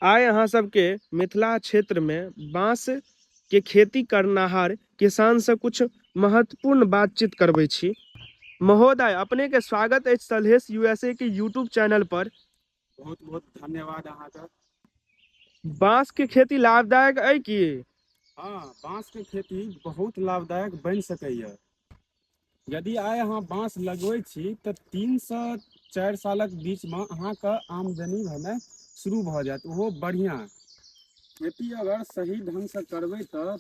आइ अहाँ सबके मिथिला क्षेत्रमे बाँसके खेती करनाहर किसानसँ किछु महत्वपूर्ण बातचीत करबै छी। महोदय, अपनेके स्वागत अछि सलहेश यूएसए के यूट्यूब चैनल पर। बहुत बहुत धन्यवाद अहाँके। बाँसके खेती लाभदायक अइ की? हँ, बाँसके खेती बहुत लाभदायक बनि सकैए। यदि आइ अहाँ बाँस लगबै छी तऽ 3 सँ 4 सालक बीचमे अहाँके आमदनी भेनाइ शुरू भऽ जायत, ओहो बढ़िआँ। खेती अगर सही ढङ्गसँ करबै तऽ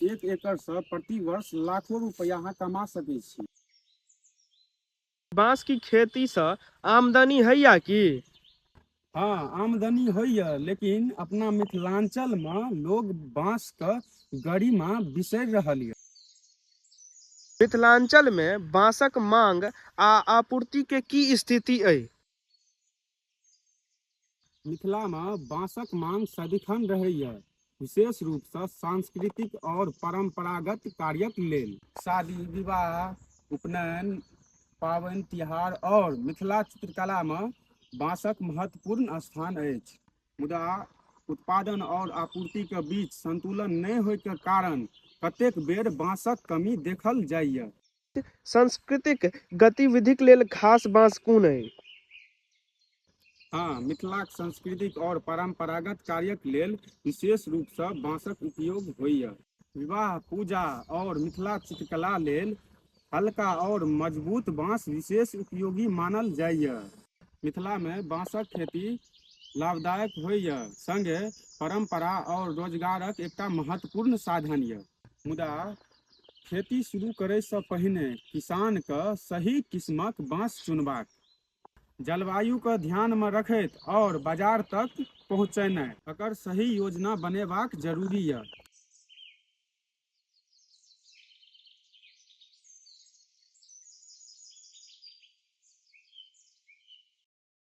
1 एकड़सँ प्रति वर्ष लाखो रुपैआ अहाँ कमा सकै छी। बाँस की खेतीसँ आमदनी होइया की? हँ, आमदनी होइए, लेकिन अपना मिथिलाञ्चलमे लोग बाँसके गरिमा बिसरि रहल यऽ। मिथिलाञ्चलमे बाँसक मांग आ आपूर्ति के की स्थिति अइ? मिथिलामे बाँसक मांग सदिखन रहैए, विशेष रूपसँ सांस्कृतिक आओर परम्परागत कार्यक लेल। शादी विवाह, उपनयन, पाबनि तिहार आओर मिथिला चित्रकलामे बाँसक महत्वपूर्ण स्थान अछि। मुदा उत्पादन आओर आपूर्तिके बीच संतुलन नहि होइके कारण कतेक बेर बाँसक कमी देखल जाइए। सांस्कृतिक गतिविधिक लेल खास बाँस कोन अइ? हँ, मिथिलाक सांस्कृतिक आओर परम्परागत कार्यक लेल विशेष रूपसँ बाँसक उपयोग होइए। विवाह, पूजा आओर मिथिला चित्रकला लेल हल्का आओर मजबूत बाँस विशेष उपयोगी मानल जाइए। मिथिलामे बाँसक खेती लाभदायक होइए, सङ्गे परम्परा आओर रोजगारक एकटा महत्वपूर्ण साधन यऽ। मुदा खेती शुरू करैसँ पहिने किसानके सही किस्मक बाँस चुनबाक, जलवायुके ध्यानमे रखैत आओर बाजार तक पहुँचेनाइ, एकर सही योजना बनेबाक जरूरी यऽ।